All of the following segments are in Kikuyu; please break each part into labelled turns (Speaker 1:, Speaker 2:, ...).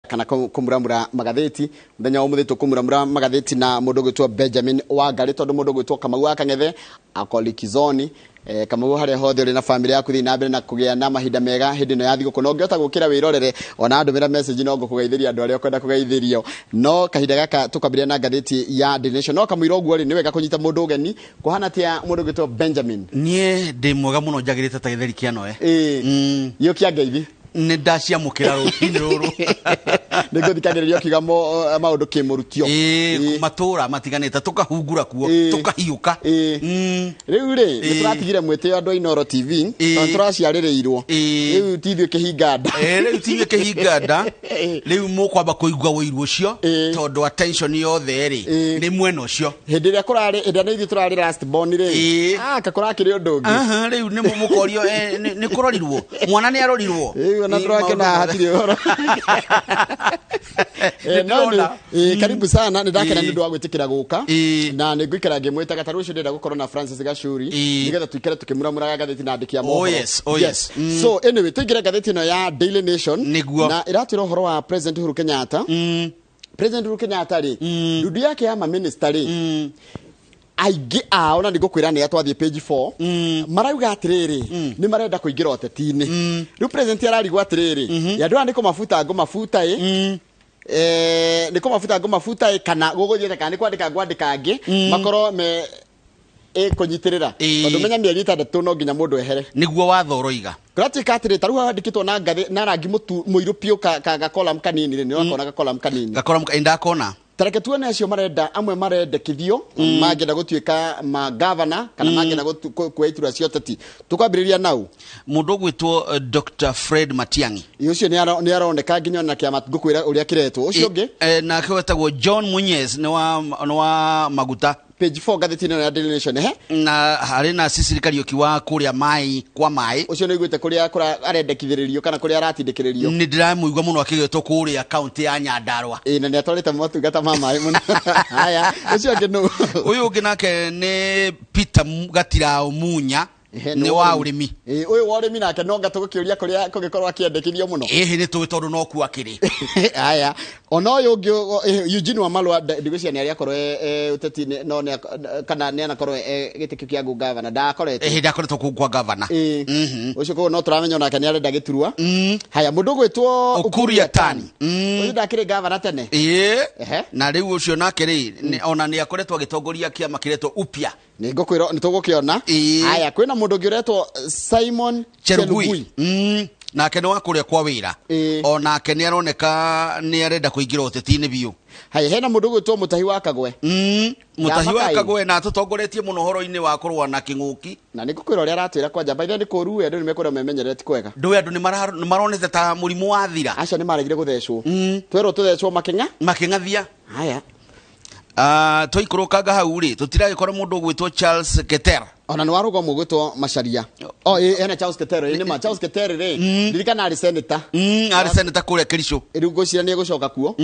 Speaker 1: Kana kũmuramura magathĩti mũthenya wa ũmũthĩ, tũkũmuramura magathĩti na mũndũ ũgwĩtwo Benjamin Wangari, tondũ mũndũ ũgwĩtwo Kamau wa Kang'ethe ako likizoni. Kamau, harĩa hothe ũrĩ na famĩlĩ yaku, thiĩ na mbere na kũgĩa na mahinda mega hĩndĩ ĩno ya thigũkũ. Na ũngĩhota gũkĩra wĩrorere ona ndũmĩra message, no ngũkũgeithĩria andũ arĩa ũkwenda kũgeithĩrio. No kahinda gaka tũkwambĩrĩria na ngathĩti ya Daily Nation. No kamũira ũguo rĩ, nĩ wega kũnyita mũndũ ũgeni. Kũhana atĩa, mũndũ ũgwĩtwo Benjamin?
Speaker 2: Niĩ ndĩ mwega mũno, njagĩrĩte ta gĩtheri kĩa noe.
Speaker 1: Ĩĩ, gĩũkia ngeithi.
Speaker 2: Nĩ ndaciamũkĩra rũcinĩ rũrũ.
Speaker 1: Nĩ ngũthikagĩrĩria ũkiuga maũndũ kĩmũrutio.
Speaker 2: Ĩĩ, matũra matiganĩte tũkahungura kuo, tũkahiũka.
Speaker 1: Rĩu rĩ, nĩ tũratigire mwĩtĩo andũ a Inooro TV, tondũ tũraciarĩrĩirwo. Rĩu ti ithuĩ kĩhinga nda.
Speaker 2: Ĩĩ, rĩu ti ithuĩ kĩhinga nda. Rĩu mũkwamba kũigua ũiru ũcio, tondũ attention yothe rĩ, nĩ mwena ũcio.
Speaker 1: Hĩndĩ ĩrĩa kũrarĩ, hĩndĩ ĩrĩa nĩ ithuĩ tũrarĩ last born rĩ, ka kũrakĩrĩ ũndũ ũngĩ.
Speaker 2: Aha, rĩu nĩ mũkorio, nĩ kũrorirwo, mwana nĩ arorirwo.
Speaker 1: Rĩu ona
Speaker 2: Ĩĩ,
Speaker 1: tũrakena
Speaker 2: maũndũ
Speaker 1: hatirĩ ũhoro. No
Speaker 2: Nĩndĩrona.
Speaker 1: Karibu sana, nĩ ndakena nĩ ũndũ wa gwĩtĩkĩra gũka, na nĩ ngũikara ngĩmwĩtaga. Ta rũciũ ndĩrenda gũkorwo na Francis Gacuri, nĩgetha tũikare tũkĩmuramuraga ngathĩti na andĩki a mohoro.
Speaker 2: Yes, oh yes.
Speaker 1: So anyway, tũingĩre ngathĩti ĩno ya Daily Nation.
Speaker 2: Nĩguo.
Speaker 1: Na ĩratwĩra ũhoro wa President Uhuru Kenyatta. President Uhuru Kenyatta rĩ, ndundu yake ya maminista rĩ, aingĩ ao, na nĩngũkwĩra nĩ twathiĩ page 4, marauga atĩrĩrĩ, nĩ marenda kũingĩra ũteti-inĩ. Rĩu president ararigwo atĩrĩrĩ, ya andũ aya nĩ kũmabuta ngũmabuta ĩ, nĩ kũmabuta ngũmabuta ĩ, kana gũgũthiĩte, kana nĩ kwandĩka ngwandĩka angĩ makorwo me kũnyitĩrĩra, tondũ menya mĩeri 6 no nginya mũndũ ehere.
Speaker 2: Nĩguo watho ũroiga.
Speaker 1: Kũratuĩka atĩrĩ, ta rĩu handĩkĩtwo na ngathĩ na rangi mũtu mũirũ biũ, ka column kanini rĩ, nĩ ũrakona ga column kanini?
Speaker 2: Gakora ndakona.
Speaker 1: Tareke tuone acio marenda. Amwe marendekithio mangĩenda gũtuĩka ma governor kana mangĩenda kuoya iturwa cia ũteti. Tũkwambĩrĩria nau.
Speaker 2: Mũndũ ũgwĩtwo Dr Fred Matiang'i.
Speaker 1: Ĩ, ũcio nĩ aroneka nginya ona kĩama, ngũkwĩra ũrĩa kĩretwo. Ũcio ũngĩ?
Speaker 2: Nake wetagwo John Munyes, nĩ wa maguta.
Speaker 1: Page 4 ngathĩti ĩno ya Daily Nation, he.
Speaker 2: Na harĩ na Cecily Kariũki wa kũrĩa maĩ kwa maĩ.
Speaker 1: Ũcio nĩ iguĩte kũrĩa arendekithĩrĩrio kana kũrĩa aratindĩkĩrĩrio.
Speaker 2: Nĩ ndĩramũigua mũno akĩgĩtwo kũrĩa kaunti ya Nyandarua.
Speaker 1: Ĩ, na nĩ atwarĩte motungata ma maĩ mũno. Haya, ũcio ũngĩ nũ?
Speaker 2: Ũyũ ũngĩ nake nĩ Peter Gatirao Munya.
Speaker 1: Ehe,
Speaker 2: nĩ wa ũrĩmi.
Speaker 1: Ĩ, ũyũ wa ũrĩmi nake no nga tũgũkĩũria kũrĩa kũngĩkorwo akĩendekithio mũno.
Speaker 2: Ĩhĩ, nĩ tũĩ tondũ no kuo akĩrĩ.
Speaker 1: Haya, ona ũyũ ũngĩ, Eugene Wamalwa, ndigwĩciria nĩ arĩ akorwo e ũteti-inĩ, no kana nĩ anakorwo e gĩtĩ kĩu kĩa ngavana, ndakoretwo.
Speaker 2: Ĩhĩ, ndakoretwo kũu kwa gavana.
Speaker 1: Ĩ, ũcio koguo no tũramenya onake nĩ arenda gĩturwa. Haya, mũndũ ũgwĩtwo
Speaker 2: Ukur Yatani.
Speaker 1: Ũyũ ndakĩrĩ gavana tene.
Speaker 2: Ĩĩ.
Speaker 1: Ehe.
Speaker 2: Na rĩu ũcio nake rĩ, ona nĩ akoretwo agĩtongoria kĩama kĩretwo Upya.
Speaker 1: Nĩ ngũkwĩra nĩ tũgũkĩona. Haya, kwĩna mũndũ ũngĩ ũretwo Simon
Speaker 2: Cherugui. Nake nĩ wa kũrĩa kwa wĩra. O nake nĩ aroneka nĩ arenda kũingĩra ũteti-inĩ biũ.
Speaker 1: Haya, hena mũndũ ũgwĩtwo Mũtahi wa Kagwe.
Speaker 2: Mũtahi wa
Speaker 1: Ndamakaĩ.
Speaker 2: Kagwe na atũtongoretie mũno ũhoro-inĩ wa kũrũa na kĩng'ũki.
Speaker 1: Na nĩ ngũkwĩra ũrĩa aratwĩra kwanja baithe nĩ kũru, andũ nĩ mekwenda memenyerere, ti kwega.
Speaker 2: Ndũĩ andũ nĩ maronete ta mũrimũ wathira.
Speaker 1: Acio nĩ maregire gũthecwo. Twerwo tũthecwo makĩng'a
Speaker 2: makĩng'athia.
Speaker 1: Haya.
Speaker 2: Ah, twaikũrũkanga hau rĩ, tũtiragĩkora mũndũ ũgwĩtwo Charles Keter.
Speaker 1: Ona nĩ warũgamo ũgwĩtwo Macharia. Oh, ĩ, hena Charles Keter. Ĩ, nĩ ma Charles Keter rĩ, ndirikana arĩ senator.
Speaker 2: Arĩ senator kũrĩa Kericho.
Speaker 1: Rĩu ngwĩciria nĩ egũcoka kuo.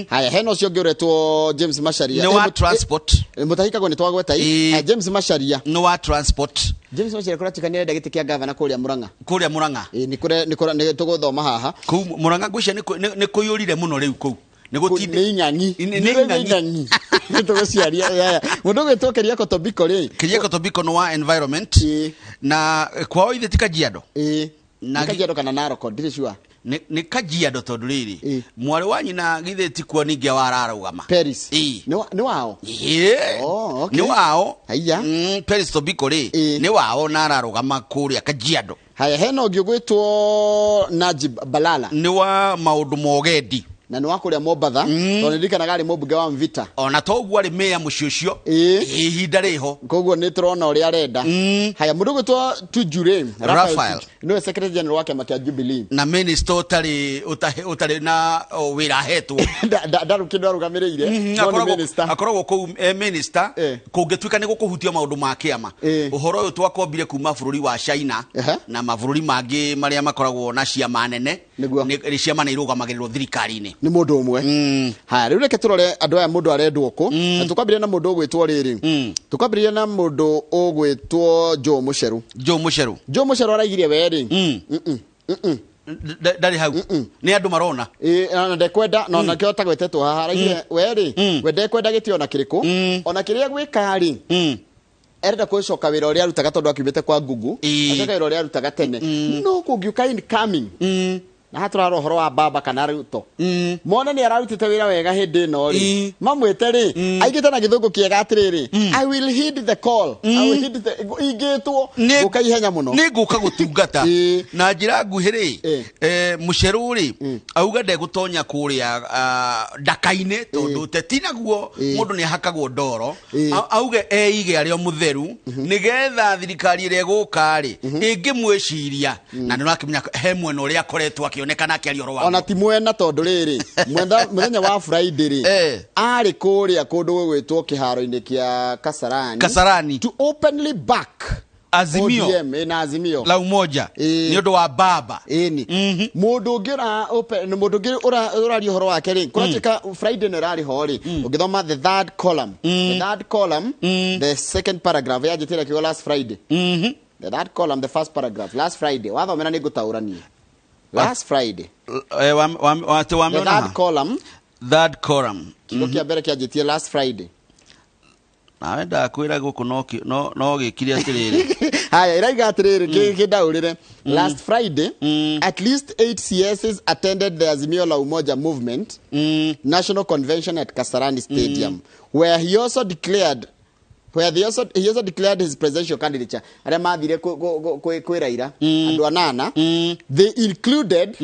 Speaker 1: Haya, hena ũcio ũngĩ ũretwo James Macharia.
Speaker 2: Nĩ wa transport.
Speaker 1: Mũtahi Kagwe nĩ twagweta. Haya, James Macharia
Speaker 2: nĩ wa transport.
Speaker 1: James Macharia kũratuĩka nĩ arenda gĩtĩ kĩa gavana kũrĩa Murang'a.
Speaker 2: Kũrĩa Murang'a.
Speaker 1: Ĩ, nĩ tũgũthoma haha.
Speaker 2: Kũu Murang'a ngwĩciria nĩ kũiyũrire mũno rĩu kũu. Nĩ gũtinde
Speaker 1: Nĩ ing'ang'i.
Speaker 2: Nĩ
Speaker 1: Nĩ
Speaker 2: ing'ang'i.
Speaker 1: ing'ang'i. Nĩ tũgũciaria. Haya, mũndũ ũgwĩtwo Keriako Tobiko rĩ.
Speaker 2: Keriako Tobiko nĩ wa environment. Na kwao ithe ti Kajiado?
Speaker 1: Ĩ.
Speaker 2: Na
Speaker 1: Nĩ Kajiado kana Narok, ndirĩ sure.
Speaker 2: Nĩ Kajiado, tondũ rĩrĩ, mwarĩ wa nyina githĩ ti kuo ningĩ wararũgama?
Speaker 1: Paris.
Speaker 2: Ĩ.
Speaker 1: Nĩ wao.
Speaker 2: Ĩ.
Speaker 1: Oh, okay.
Speaker 2: Nĩ wao.
Speaker 1: Haiya.
Speaker 2: Paris Tobiko rĩ, nĩ wao na ararũgama kũrĩa Kajiado.
Speaker 1: Haya, hena ũngĩ ũgwĩtwo Najib Balala.
Speaker 2: Nĩ wa maũndũ ma ũgendi.
Speaker 1: Na nĩ wa kũrĩa Mombatha, tondũ nĩndirikanaga arĩ mũmbunge wa Mvita.
Speaker 2: Ona toguo arĩ meya mũciĩ ũcio. Ihinda rĩho.
Speaker 1: Koguo nĩ tũrona ũrĩa arenda. Haya, mũndũ ũgwĩtwo Tuju rĩ,
Speaker 2: Raphael.
Speaker 1: Tuju, nĩwe secretary general wa kĩama kĩa Jubilee.
Speaker 2: Na minister ũtarĩ na wĩra ahetwo.
Speaker 1: Ndarũ kĩndũ arũgamĩrĩire, no nĩ minister.
Speaker 2: Akoragwo kũu minister. Kũngĩtuĩka nĩ gũkũhutia maũndũ ma kĩama, ũhoro ũyũ twakombire kuma bũrũri wa China na mabũrũri mangĩ marĩa makoragwo na ciama nene.
Speaker 1: Nĩguo.
Speaker 2: Ciama nĩ irũgamagĩrĩrwo thirikari-inĩ.
Speaker 1: Nĩ mũndũ ũmwe. Haya, rĩu reke tũrore andũ aya mũndũ arendwo kũ. Na tũkwambĩrĩria na mũndũ ũgwĩtwo rĩrĩ, tũkwambĩrĩria na mũndũ ũgwĩtwo Joe Mũceru.
Speaker 2: Joe Mũceru.
Speaker 1: Joe Mũceru araigire we rĩ.
Speaker 2: Ndarĩ hau nĩ andũ marona.
Speaker 1: Na ndekwenda no nakĩo tagwetetwo haha araigire we rĩ we ndekwenda gĩtĩo ona kĩrĩkũ ona kĩrĩa gwĩka rĩ arenda gũcoka wĩra ũrĩa arutaga tondũ akiumĩte kwa Google acoka wĩra ũrĩa arutaga tene no kũngiũka incoming na haha tũrarora ũhoro wa baba kana Ruto mone nĩ ararutĩte wĩra wega hĩndĩ ĩno rĩ mamwĩte rĩ aigĩte na gĩthũngũ kĩega atĩrĩrĩ I will heed the call, I will heed the ingĩtwo gũka ihenya mũno
Speaker 2: nĩ ngũka gũtungata na njĩra nguhĩ rĩ Mũcerũ rĩ auga ndegũtonya kũrĩa ndaka-inĩ tondũ teti naguo mũndũ nĩ ahakagwo ndoro auge eige arĩ o mũtheru nĩgetha thirikari ĩrĩa ĩgũka rĩ ĩngĩmwĩciria na nĩ ũrakĩmenya he mwena ũrĩa akoretwo akĩonekana akĩaria ũhoro wa
Speaker 1: ona ti mwena tondũ rĩrĩ mũthenya wa Friday rĩ arĩ kũrĩa kũndũ gũgwĩtwo kĩharo-inĩ kĩa Kasarani to openly back
Speaker 2: Azimio
Speaker 1: ODM na Azimio
Speaker 2: la Umoja nĩ ũndũ wa baba
Speaker 1: ĩni mũndũ ũngĩ mũndũ ũngĩ ũraria ũhoro wake rĩ kũratuĩka Friday nĩ ũrarĩ ho rĩ ũngĩthoma the third column, the third column, the second paragraph yanjĩtĩra kiugo last Friday, the third column, the first paragraph, last Friday wathomera nĩ ngũtaũrania last Friday the third column,
Speaker 2: third column
Speaker 1: kiugo kĩa mbere kĩanjĩtie last Friday
Speaker 2: nawe ndakwĩra gũkũ no gĩkire atĩrĩrĩ
Speaker 1: haya iraiga atĩrĩrĩ kĩndaũrĩre last Friday at least 8 CSs attended the Azimio la Umoja movement national convention at Kasarani Stadium where he also declared he also declared his presidential candidature arĩa mathire kwĩ Raila andũ anana they included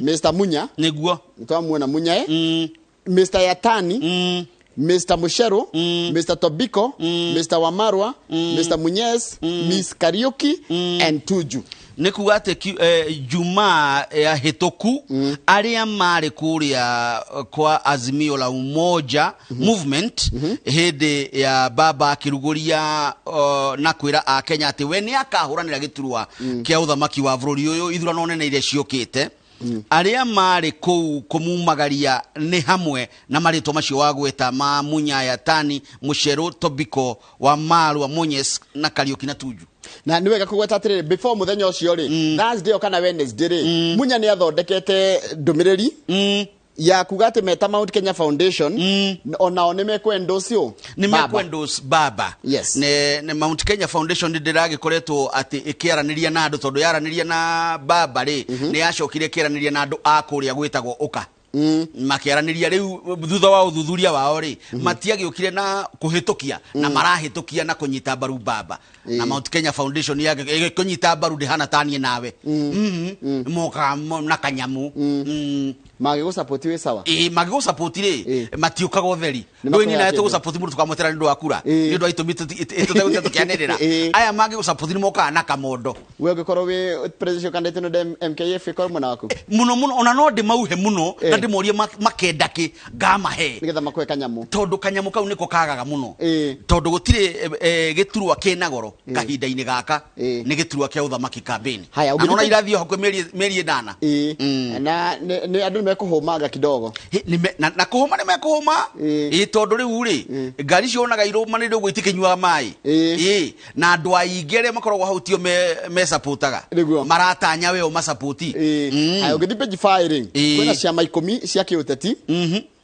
Speaker 1: Mr Munya
Speaker 2: nĩguo
Speaker 1: nĩtwamuona Munya Mr Yatani Mr. Mucheru, Mr. Tobiko, Mr. Wamarwa, Mr. Munyes, Miss Kariuki, and Tuju.
Speaker 2: Nĩ kuga atĩ Jumaa ya hĩtũku arĩa marĩ kũrĩa kwa Azimio la Umoja movement hĩndĩ ya baba akĩrugũria na kwĩra a Kenya atĩ we nĩ akahũranĩra gĩturwa kĩa ũthamaki wa bũrũri ũyũ ithurano nene iria ciũkĩte arĩa marĩ kũu kũmumagaria nĩ hamwe na marĩtwa macio wagweta ma Munya, Yatani, Mucheru, Tobiko, Wamarwa, Munyes na Kariuki na Tuju.
Speaker 1: Na nĩ wega kũgweta atĩrĩrĩ before mũthenya ũcio rĩ Thursday o kana Wednesday rĩ Munya nĩ athondekete ndũmĩrĩri ya kuga atĩ meta Mount Kenya Foundation onao nĩ mekwendosio
Speaker 2: nĩ mekwendos baba.
Speaker 1: Yes.
Speaker 2: Ne Mount Kenya Foundation nĩ ndĩragĩkoretwo atĩ ĩkĩaranĩria na andũ tondũ yaranĩria na baba rĩ nĩ yacokire ĩkĩaranĩria na andũ a kũrĩa gwĩtagwo ũka makĩaranĩria rĩu thutha wa ũthuthuria wao rĩ matiagĩũkire na kũhĩtũkia na marahĩtũkia na kũnyita mbaru baba na Mount Kenya Foundation ĩkũnyita mbaru ndĩhana ta niĩ nawe mokaga na kanyamu
Speaker 1: magĩgũsupport wĩ sawa
Speaker 2: magĩgũsupport rĩ matiũkaga ũtheri ndũĩ niĩ nawe tũgũsupport mũndũ tũkamwetera nĩ ũndũ wa kura nĩ ũndũ wa itũmi tũtegũtĩa tũkĩanĩrĩra aya magĩgũsupport nĩ mokaga na kamondo
Speaker 1: we ũngĩkorwo wĩ presidential candidate no MKF ĩkorwo mwena waku
Speaker 2: mũno mũno ona no ndĩmauhe mũno na ndĩmorie makenda kĩ ngamahe
Speaker 1: nĩgetha makũhe kanyamũ
Speaker 2: tondũ kanyamũ kau nĩko kagaga mũno tondũ gũtirĩ gĩturwa kĩna goro kahinda-inĩ gaka nĩ gĩturwa kĩa ũthamaki campaign na nona irathiĩ hakuhĩ mĩeri ĩnana
Speaker 1: na nĩ andũ nĩmekũhũmanga kidogo
Speaker 2: na kũhũma nĩmekũhũma tondũ rĩu rĩ ngari cionaga irũmanĩrĩire ũguo itikĩnyuaga maĩ na andũ aingĩ arĩa makoragwo hau tio mesupportaga maratanya we ũmasupport.
Speaker 1: Haya ũngĩthiĩ page 5 rĩ kwĩna ciama 10 cia kĩũteti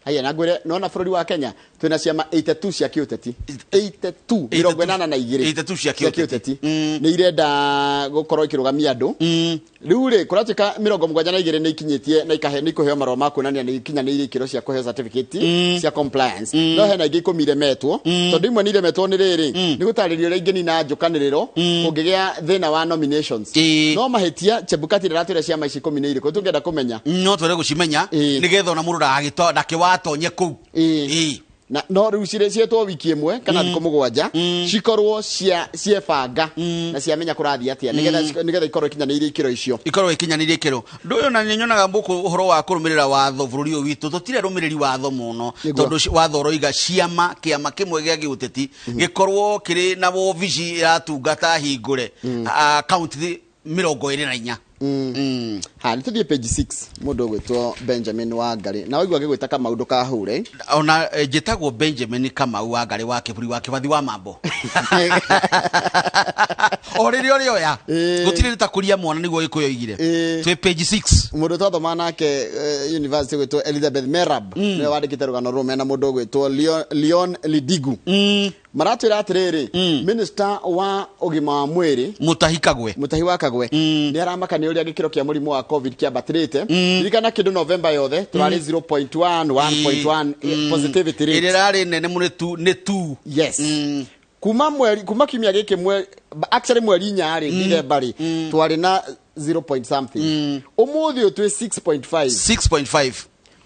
Speaker 1: haya na ngwĩre nona bũrũri wa Kenya twĩna ciama 82 cia kĩũteti 82 82
Speaker 2: 82 cia kĩũteti
Speaker 1: nĩ irenda gũkorwo ikĩrũgamia andũ rĩu rĩ kũratuĩka 72 nĩ ikinyĩtie na ikahe nĩ ikũheo marũa ma kuonania nĩ ikinyanĩirie ikĩro cia kũheo certificate cia compliance no hena ingĩ 10 iremetwo tondũ imwe nĩ iremetwo nĩ rĩrĩ nĩ gũtarĩrio ũrĩa ingĩnina njũkanĩrĩro kũngĩgĩa thĩna wa nominations no mahĩtia Chebukati ndaratwĩra ciama ici 10 nĩ irĩkũ tũngĩenda kũmenya
Speaker 2: no twende gũcimenya nĩgetha ona mũndũ ndakĩwatonye kũu
Speaker 1: na no rĩu cirĩ cietwo wiki ĩmwe kana thikũ mũgwanja cikorwo cia ciebanga na ciamenya kũrathiĩ atĩa nĩgetha ikorwo ikinyanĩirie ikĩro icio
Speaker 2: ikorwo ikinyanĩirie ikĩro ndũ ũyũ na nĩnyonaga mbũkũ ũhoro wa kũrũmĩrĩra watho bũrũri ũyũ witũ tũtirĩ rũmĩrĩri watho mũno tondũ watho ũroiga ciama kĩama kĩmwe gĩa gĩũteti gĩkorwo kĩrĩ na wobici ĩratungata hingũre kaunti 24
Speaker 1: Ha nĩ tũthiĩ page 6. Mũndũ ũgwĩtwo Benjamin Wangari na waigua agĩgwĩta Kamau ndũkahure.
Speaker 2: Ona njĩtagwo Benjamin Kamau wa Ngarĩ wa Kĩburi wa Kĩbathi wa Mambo o rĩrĩa ũrĩoya. Gũtirĩ rĩtakũria mwana nĩguo Gĩkũyũ oigire. Twĩ page 6.
Speaker 1: Mũndũ twathoma nake university gwĩtwo Elizabeth Merab nĩwe wandĩkĩte rũgano rũu mena mũndũ ũgwĩtwo Leon Lidigu. Maratwĩra atĩrĩrĩ, minister wa ũgima wa mwĩrĩ
Speaker 2: Mutahi Kagwe.
Speaker 1: Mutahi wa Kagwe nĩ aramaka nĩ ũrĩa gĩkĩro kĩa mũrimũ wa COVID kĩambatĩrĩte. Ririkana kĩndũ November yothe tũrarĩ 0.1 1.1 positivity rate.
Speaker 2: Ĩrĩa ĩrarĩ nene mũno nĩ tu.
Speaker 1: Yes. Kuma mweri, kuma kiumia gĩkĩ, actually mweri 4 rĩ, December rĩ, twarĩ na 0 point something. Ũmũthĩ ũyũ twĩ 6.5.
Speaker 2: 6.5.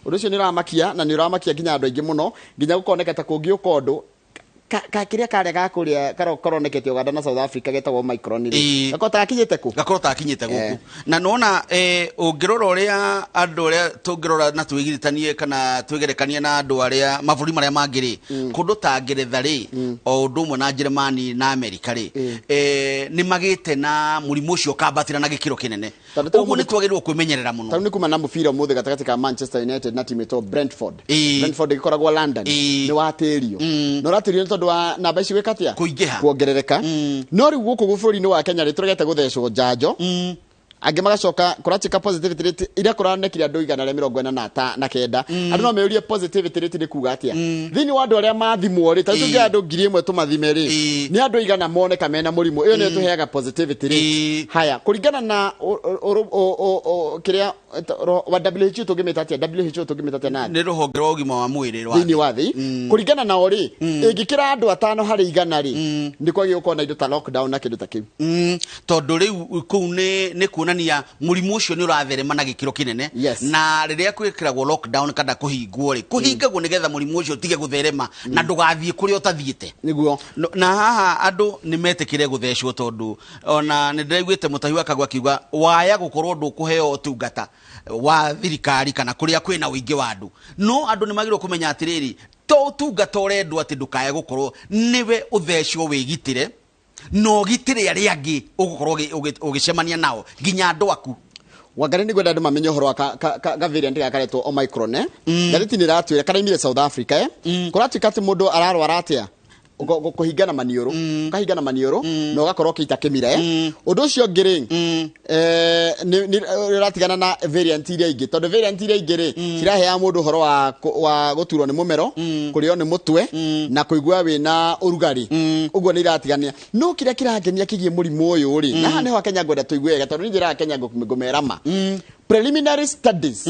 Speaker 1: Ũndũ ũcio nĩ ũramakia na nĩ ũramakia nginya andũ aingĩ mũno, nginya gũkoneka ta kũngĩũka ũndũ kĩrĩa karĩa ga kũrĩa karonekete Uganda na South Africa getagwo Omicron rĩ, gakorwo ta gakinyĩte kũ?
Speaker 2: Gakorwo ta akinyĩte gũkũ. Na nona ũngĩrora ũrĩa andũ arĩa tũngĩrora na twĩgiritanie kana twĩgerekanie na andũ arĩa mabũrũri marĩa mangĩ rĩ, kũndũ ta Ngeretha rĩ, o ũndũ ũmwe na Njĩrĩmani na Amerika rĩ, nĩ magĩte na mũrimũ ũcio ũkambatĩra na gĩkĩro kĩnene.
Speaker 1: Tondũ ta
Speaker 2: Ũguo nĩ twagĩrĩirwo kwĩmenyerera mũno.
Speaker 1: Tarĩu nĩ kuma na mũbira ũmũthĩ gatagatĩ ka Manchester United na timu ĩtagwo Brentford. Brentford ĩgĩkoragwo London. Nĩ watĩrio na ũratĩrio nĩ tondũ wa namba ici gwĩka atĩa?
Speaker 2: Kũingĩha.
Speaker 1: Kuongerereka. No rĩu gũkũ bũrũri-inĩ wa Kenya rĩ, tũregete gũthecwo njanjo, angĩ magacoka kũratuĩka positivity rate iria kũranekire andũ 149. Andũ no meyũrie positivity rate nĩ kuga atĩa thĩinĩ wa andũ arĩa mathimwo rĩ. Tarĩu tũngĩ andũ 1,000 tũmathime rĩ, nĩ andũ igana moneka mena mũrimũ. Ĩyo nĩyo tũheaga positivity rate. Haya, kũringana na kĩrĩa wa WHO, tũngĩmĩta atĩa? WHO tũngĩmĩta atĩa nathi?
Speaker 2: Nĩ rũhonge rwa ũgima wa mwĩrĩ rwa
Speaker 1: thĩinĩ wa thĩ. Kũringana nao rĩ, ĩngĩkĩra andũ 5 harĩ 100 rĩ, nĩ kwagĩrĩirwo gũkorwo na indo ta lockdown na kĩndũ ta kĩu.
Speaker 2: Tondũ rĩu kũu nĩ kuonania mũrimũ ũcio nĩ ũratherema na gĩkĩro kĩnene. Na rĩrĩa gwĩkĩragwo lockdown kana kũhingwo rĩ, kũhingagwo nĩgetha mũrimũ ũcio ũtige gũtherema na ndũgathiĩ kũrĩa ũtathiĩte.
Speaker 1: Nĩguo.
Speaker 2: Na haha andũ nĩ metĩkĩre gũthecwo, tondũ ona nĩ ndĩraiguĩte Mũtahi wa Kagwe akiuga waya gũkorwo ndũkũheo ũtungata wa thirikari kana kũrĩa kwĩna ũingĩ wa andũ, no andũ nĩ magĩrĩirwo kũmenya atĩrĩrĩ, to ũtungata ũrendwo atĩ ndũkae gũkorwo nĩwe ũthecwo wĩgitĩre na ũgitĩre arĩa angĩ ũgũkorwo ũgĩcemania nao, nginya andũ aku.
Speaker 1: Wangari, nĩ ngwenda andũ mamenye ũhoro wa ka variant gaka karetwo Omicron, eh. Ngathĩti nĩ ĩratwĩra karaimire South Africa, eh. Kũratuĩka atĩ mũndũ ararwara atĩa? Kũhingana maniũrũ, ũkahingana maniũrũ na ũgakorwo ũkĩita kĩmira, eh. Ũndũ ũcio ũngĩ rĩ, nĩ ũratigana na variant iria ingĩ, tondũ variant iria ingĩ rĩ, ciraheaga mũndũ ũhoro wa gũturwo nĩ mũmero, kũrĩo nĩ mũtwe na kũigua wĩna ũrugarĩ. Ũguo nĩ iratigania. No kĩrĩa kĩrangenia kĩgiĩ mũrimũ ũyũ rĩ, na haha nĩho Kenya ngwenda tũigue wega, tondũ niĩ njĩraga Kenya ngũmera ma preliminary studies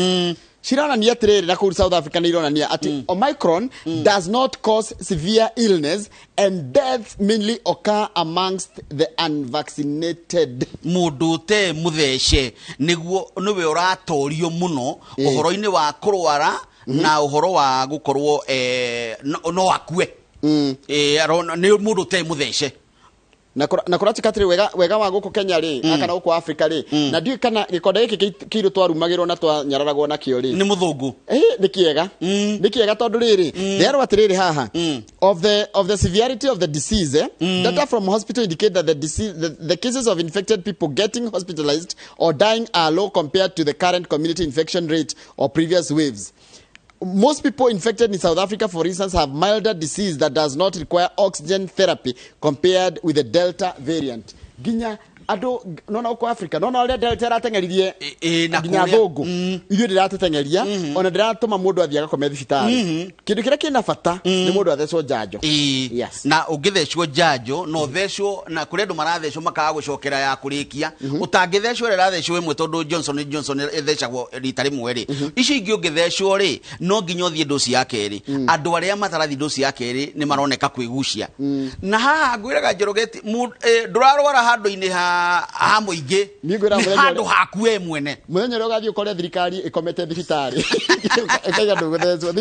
Speaker 1: cironania atĩrĩrĩ, na kũu South Africa nĩ ironania atĩ Omicron does not cause severe illness and deaths mainly occur amongst the unvaccinated.
Speaker 2: Mũndũ ũte mũthece nĩguo nĩwe ũratorio mũno ũhoro-inĩ wa kũrwara na ũhoro wa gũkorwo no akue. Nĩ mũndũ ũte mũthece.
Speaker 1: Na kũratuĩka atĩrĩ, wega wega wa gũkũ Kenya rĩ, na kana gũkũ Africa rĩ, na ndiũĩ kana gĩkonde gĩkĩ kĩirũ twarumagĩrwo na twanyararagwo nakĩo rĩ,
Speaker 2: Nĩ mũthũngũ.
Speaker 1: Nĩ kĩega, nĩ kĩega, tondũ rĩrĩ rĩarwo atĩrĩrĩ haha, of the severity of the disease, data from hospital indicate that the cases of infected people getting hospitalized or dying are low compared to the current community infection rate or previous waves. Most people infected in South Africa, for instance, have milder disease that does not require oxygen therapy compared with the Delta variant. Nginya andũ nona gũkũ Africa nona ũrĩa Delta ĩrateng'eririe
Speaker 2: na
Speaker 1: nginya
Speaker 2: kũrĩa-
Speaker 1: thũngũ. Ithuĩ ndĩratũteng'eria, ona ndĩratũma mũndũ athiĩ agakome thibitarĩ. Kĩndũ kĩrĩa kĩna bata nĩ mũndũ athecwo njanjo. Yes.
Speaker 2: Na ũngĩthecwo njanjo no ũthecwo, na kũrĩ andũ marathecwo makaga gũcokera ya kũrĩkia. Ũtangĩthecwo ĩrĩa ĩrathecwo ĩmwe, tondũ Johnson Johnson ĩthecagwo rita rĩmwe rĩ, icio ingĩ ũngĩthecwo rĩ, no nginya ũthiĩ ndoci ya kerĩ. Andũ arĩa matarathiĩ ndoci ya kerĩ nĩ maroneka kwĩgucia. Na haha ngwĩraga Njoroge, ndũrarwara handũ-inĩ ha mũingĩ,
Speaker 1: Niĩ ngwĩraga
Speaker 2: nĩ
Speaker 1: mũthenya
Speaker 2: handũ haku we mwene.
Speaker 1: Mũthenya ũrĩa ũgathiĩ ũkore thirikari ĩkomete thibitarĩ ĩkaiga ndũgũthecwo,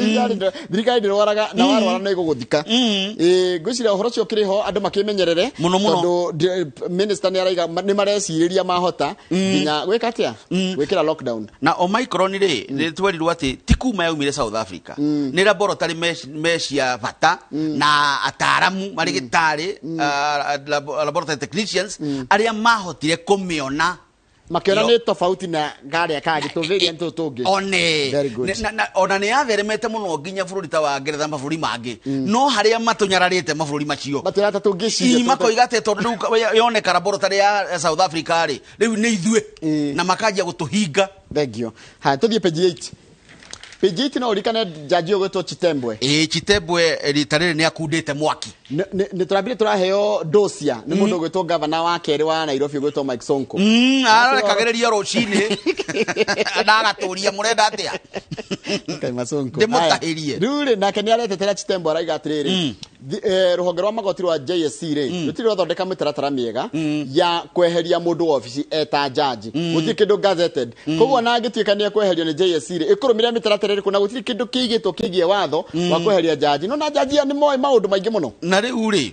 Speaker 1: thirikari ndĩrwaraga, na warwara no ĩgũgũthika. Ĩĩ, ngwĩciria ũhoro ũcio ũkĩrĩ ho, andũ makĩmenyerere.
Speaker 2: Mũno, mũno.
Speaker 1: Tondũ minister nĩ araiga nĩ marecirĩria mahota nginya gwĩka atĩa, gwĩkĩra lockdown.
Speaker 2: Na Omicron rĩ, nĩ twerirwo atĩ ti kuma yaumire South Africa, nĩ laboratory me cia bata na ataaramu marĩ gĩtarĩ, laboratory technicians arĩa mahotire kũmĩona
Speaker 1: Makiona
Speaker 2: Yo.
Speaker 1: nĩ tofauti na karĩa kangĩ, tũ variant tũtũ tũngĩ.
Speaker 2: One.
Speaker 1: Very good.
Speaker 2: Ona nĩ yatheremete mũno nginya bũrũri ta wa Ngeretha, mabũrũri mangĩ, no harĩa matũnyararĩte mabũrũri macio
Speaker 1: Matwĩra ta tũngĩciria.
Speaker 2: Ii, makoiga atĩ tondũ rĩu yoneka laboratory ya South Africa rĩ, rĩu nĩ ithuĩ, na makanjia gũtũhinga.
Speaker 1: Thank you. Haya, tũthiĩ page 8. Page 8, no ũririkane jaji ũgwĩtwo Chitembwe.
Speaker 2: Ĩ, Chitembwe rita rĩrĩ nĩ akundĩte mwaki.
Speaker 1: Nĩ tũrambire tũraheo dosia nĩ mũndũ ũgwĩtwo gavana wa kerĩ wa Nairobi ũgwĩtwo Mike Sonko.
Speaker 2: Ararekagĩrĩria rũcinĩ na agatũria, mũrenda atĩa?
Speaker 1: Kaima Sonko.
Speaker 2: Ndĩmũtahĩrie.
Speaker 1: Haya, rĩu rĩ, nake nĩ aretetera Chitembwe, araiga atĩrĩrĩ, rũhonge rwa magoti rwa JSC rĩ, rũtirĩ rwathondeka mĩtaratara mĩega ya kweheria mũndũ wabici eta jaji. Gũtirĩ kĩndũ gazetted, koguo ona angĩtuĩka nĩ ekweherio nĩ JSC rĩ, ĩkũrũmĩrĩra mĩtaratara ĩrĩkũ, na gũtirĩ kĩndũ kĩigĩtwo kĩgiĩ watho wa kweheria jaji. No na jaji aya nĩ moĩ maũndũ maingĩ mũno.
Speaker 2: Na rĩu rĩ,